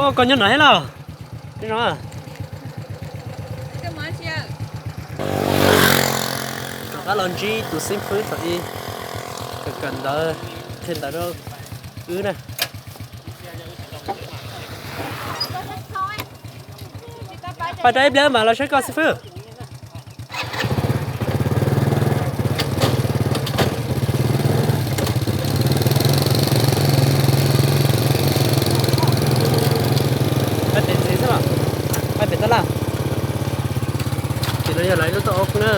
Koj nyob no thiab los? Rov qab los ntsib tus xib fwb thaum ub, kawm kawm ntawv, qhia ntawv rau wb na. Pab rau ib pliag mam los saib koj xib fwb. Pab pem ntxiv xwb los? Pab pem tab laj. Ces no yog lawv lub toj ob na.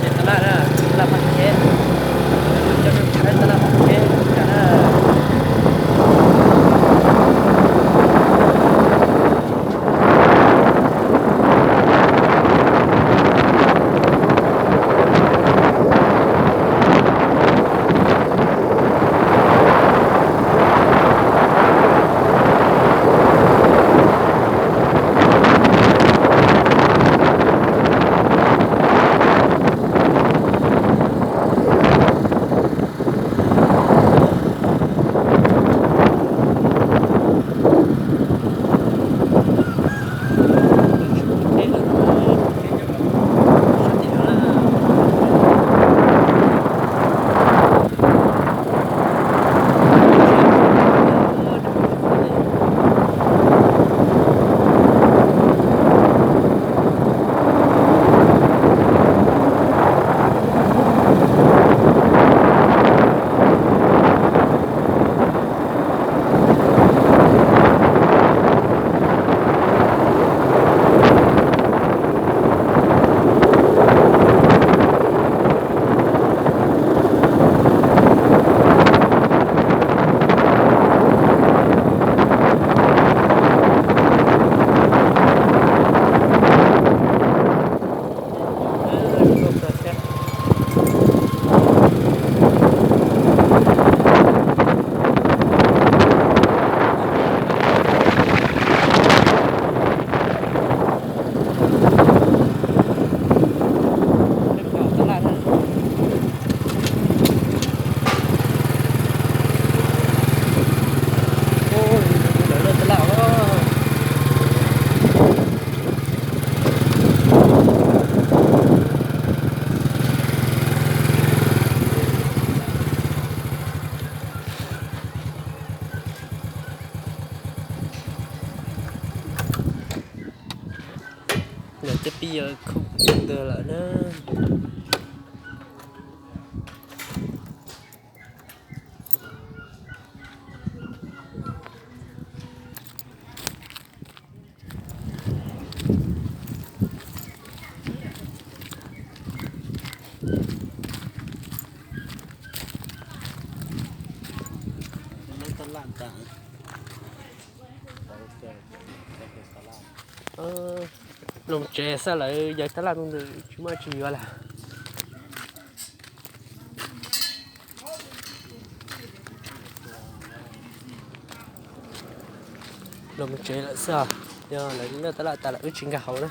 Pem tab laj na, tab laj pab teb. Cov tab laj pab teb na. Cov pib yog khoom ntawd lawm na. Los tsev xwb, lawv yawg tab laj ntawd tsis muaj tsis yuav lawm. Los tsev lawm xwb, yog lawv noj tab laj tas lawm wb tsis nkag hauv na.